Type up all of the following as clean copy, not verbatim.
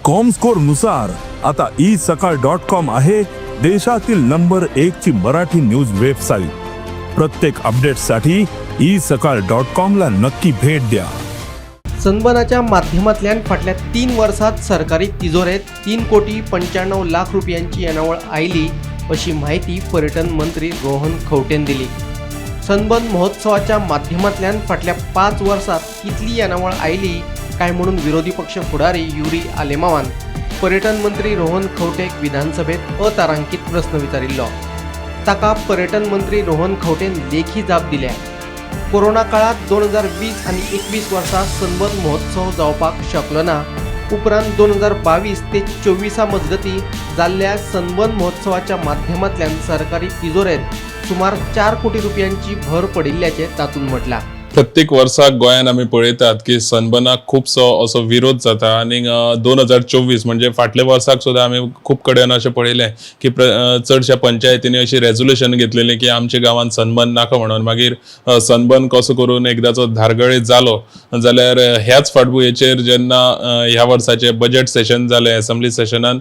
Comscore नुसार आता E सकाळ डॉट कॉम आहे देशातील नंबर एक ची मराठी न्यूज वेबसाईट. प्रत्येक अपडेटसाठी ई सकाळ डॉट कॉम ला नक्की भेट द्या. सनबर्नाच्या माध्यमांतल्यान फाटल्या 3 वर्सांत सरकारी तिजोरेंत 3 कोटी 95 लाख रुपयांची येणावळ आयली, अशी म्हायती पर्यटन मंत्री रोहन खंवटेन दिली. सनबर्न महोत्सवाच्या माध्यमांतल्यान फाटल्या 5 वर्सांत कितली येणावळ आयली काय म्हणून विरोधी पक्ष फुडारी युरी आलेमावान पर्यटन मंत्री रोहन खंवटेक विधानसभेत अतारांकित प्रस्न विचारिल्लो. ताका पर्यटन मंत्री रोहन खंवटेन लेखी जाप दिल्या. कोरोना काळात 2020 आनी 21 वर्सा सनबर्न महोत्सव जावपाक शकलो ना. उपरांत 2022 ते 24 मजगती जाल्ल्या सनबर्न महोत्सवाच्या माध्यमांतल्यान सरकारी तिजोरेंत सुमार 4 कोटी रुपयांची भर पडिल्ल्याचें तातूंत म्हटलां. प्रत्येक वर्साक गोंयान आमी पळयतात की सनबर्नाक खुबसो असो विरोध जाता आनी 2024 म्हणजे फाटल्या वर्साक सुद्दां आमी खूब कडेन अशें पळयलें की चडश्या पंचायतींनी अशी रेजोल्युशन घेतलेली की आमच्या गांवांत सनबर्न नाका म्हणून. मागीर सनबर्न कसो करून एकदाचो धारगळे जालो जाल्यार ह्याच फाटभुंयेचेर जेन्ना ह्या वर्साचें बजेट सेशन जालें, एसेंब्ली सेशनान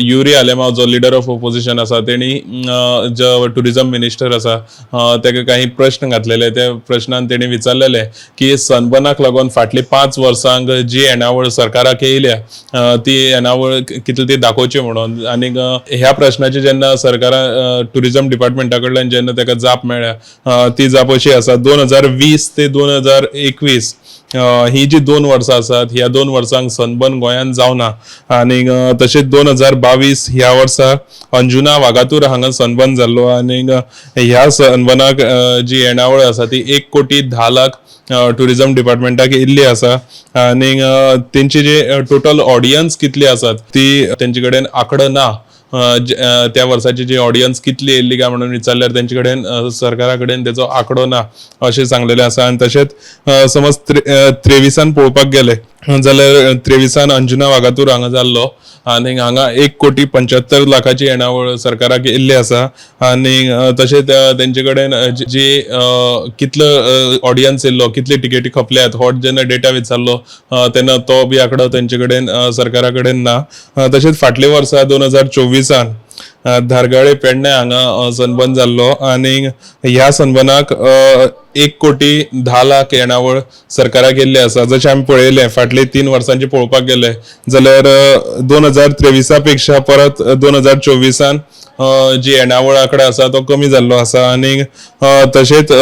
युरी आलेमाव जो लिडर ऑफ ओपोजिशन आसा, तेणी जो टुरिझम मिनिस्टर आसा तेका काही प्रश्न घातलेले. त्या प्रश्नान तेणी विचारलेले की सनबर्नाक लागून फाटली 5 वर्सांक जी येणावळ सरकाराक येयल्या ती येणावळ कितली ती दाखोवची म्हणून. आनीक ह्या प्रश्नाची जेन्ना सरकारा टुरिझम डिपार्टमेंटा कडल्यान जेन्ना तेका जाप मेळ्ळ्या, ती जाप अशी आसा, 2020 ते 2021 ही जी 2 वर्सां आसात, ह्या 2 वर्सांक सनबर्न गोंयांत जावना. आनीक तशेंच 2022 ह्या वर्सा अंजुना वागातूर हांगा सनबर्न जाल्लो आनीक ह्या सनबर्नाक जी येणावळ आसा ती 1 कोटी 10 लाख टुरिझम डिपार्टमेंटाक येयल्ली आसा. आनीक तेंची जे टोटल ऑडियन्स कितली आसात ती तेंचे कडेन आंकडो ना. त्या वर्साची जी ऑडियन्स कितली येयल्ली काय म्हणून विचारल्यार तेंचे कडेन, सरकारा कडेन तेचो आंकडो ना अशें सांगलेलें आसा. आनी तशेंच समज 23an पळोवपाक गेले जाल्यार 23an Anjuna Vagator हांगा जाल्लो आनी हांगा 1 कोटी 75 लाखाची येणावळ सरकाराक येयल्ली आसा. आनी तशेंच तेंचे कडेन जी कितलो ऑडियन्स येयल्लो, कितली टिकेटी खपल्यात हो जेन्ना डेटा विचारलो तेन्ना तो बी आंकडो तेंचे कडेन, सरकारा कडेन ना. तशेंच फाटल्या वर्सा 2024an Dhargal Pedne हांगा सनबर्न जाल्लो आनी ह्या सनबर्नाक 1 कोटी 10 लाख येणावळ सरकाराक येयल्ली आसा. जशें आमी पळयलें, फाटले 3 वर्सांचे पळोवपाक गेले जाल्यार 2023 पेक्षा परत 2024an जी येणावळ आंकडो आसा तो कमी जाल्लो आसा. आनी तशेंच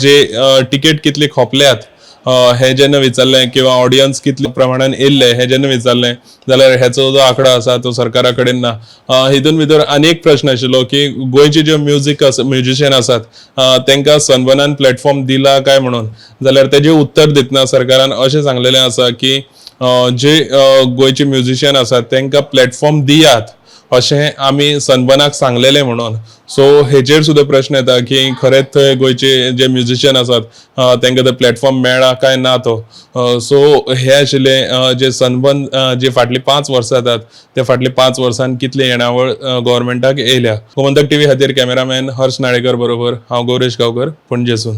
जे टिकेट कितली खोपल्यात हे जेन्ना विचारलें किंवा ऑडियन्स कितले प्रमाणान येयल्ले हे जेन्ना विचारलें जाल्यार हेचो जो आंकडो आसा तो सरकारा कडेन ना. हितून भितर आनी एक प्रश्न आशिल्लो की गोंयचे जे म्युजीक आसा, म्युजिशियन आसात, तांकां सनबर्नान प्लॅटफॉर्म दिला काय म्हणून, जाल्यार तेजें उत्तर दितना सरकारान अशें सांगलेलें आसा की जे गोंयचे म्युजिशियन आसात तांकां प्लॅटफॉर्म दियात अशें आमी सनबर्नाक सांगलेलें म्हणून. सो हेचेर सुद्दां प्रश्न येता की खरेंच थंय गोंयचे जे म्युजिशियन आसात तांकां तो प्लॅटफॉर्म मेळ्ळा काय ना तो. सो हे आशिल्ले जे सनबर्न जे फाटली 5 वर्सां जातात, ते फाटले 5 वर्सांत कितली येणावळ गोवोरमेंटाक येयल्या. गोमंतक टीव्ही खातीर कॅमेरामॅन हर्ष नाळेकर बरोबर हांव गौरेश गांवकर, पणजेसून.